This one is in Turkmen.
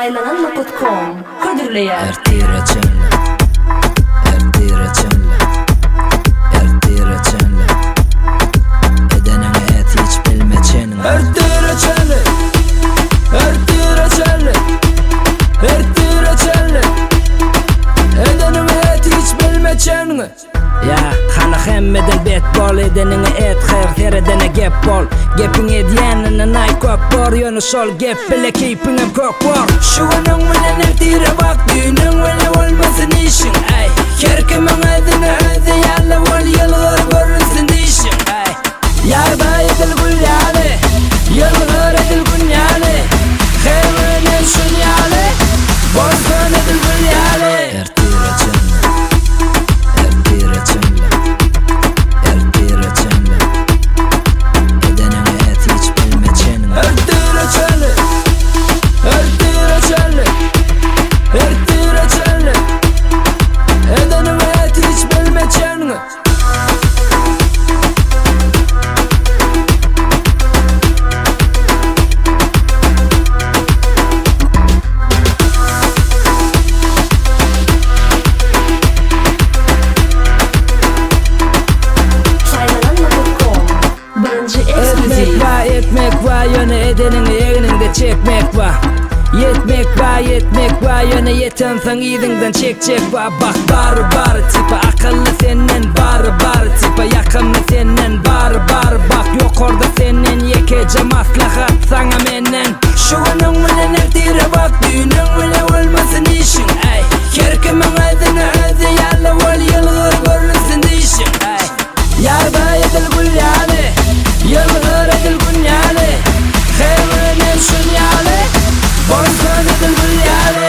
Saýlanan nokat kom hödürleýär. Ertire çenli Ertire çenli Ertire çenli Edeniňi et hiç bilme çeniňi Ertire çenli Ertire çenli Ertire çenli Edeniňi et hiç bilme çeniňi Ýa, hany hemmeden bet bol Edeniňi et her seredene gep bol Gepiň edýäninden aý köp bor Ýöne şol gep bile keýpiňem kök bor Şu günüň bilen ertire bak Düýnüň bile bolmasyn işiň Äý Her kimiň özüne özi ýaly bol Ýylgyr görünsün dişiň Äý Ýagdaý edil gül ýaly Ýylgyr edil gün ýaly Her günem şun ýaly Bolsun edil gül ýaly Ertire çenli Ertire çenli Ertire çenli Edeniňi et hiç bilme çeniňi Ertire çenli Ertire çenli Ertire çenli Edeniňi et hiç bilme çeniňi Saýlanan nokat kom birinji Etmek ekskluziw. ba etmek ba ýöne edeniňi egniňde çekmek ba Ýetmek ba ýetmek ba ýöne ýetensoň yzyňdan çekjek ba Bak bary bary tipa akylly senden bary bary tipa ýakymly senden bary bary bak ýokarda senden ýekeje maslahat saňa menden Şu günüň bilen ertire bak Düýnüň bile bolmasyn işiň Äý Her kimiň özüne özi ýaly bol Ýylgyr görünsün dişiň Äý Ýagdaý edil gül ýaly Ýylgyr edil gün ýaly Her günem şun ýaly Bolsun edil gül ýaly.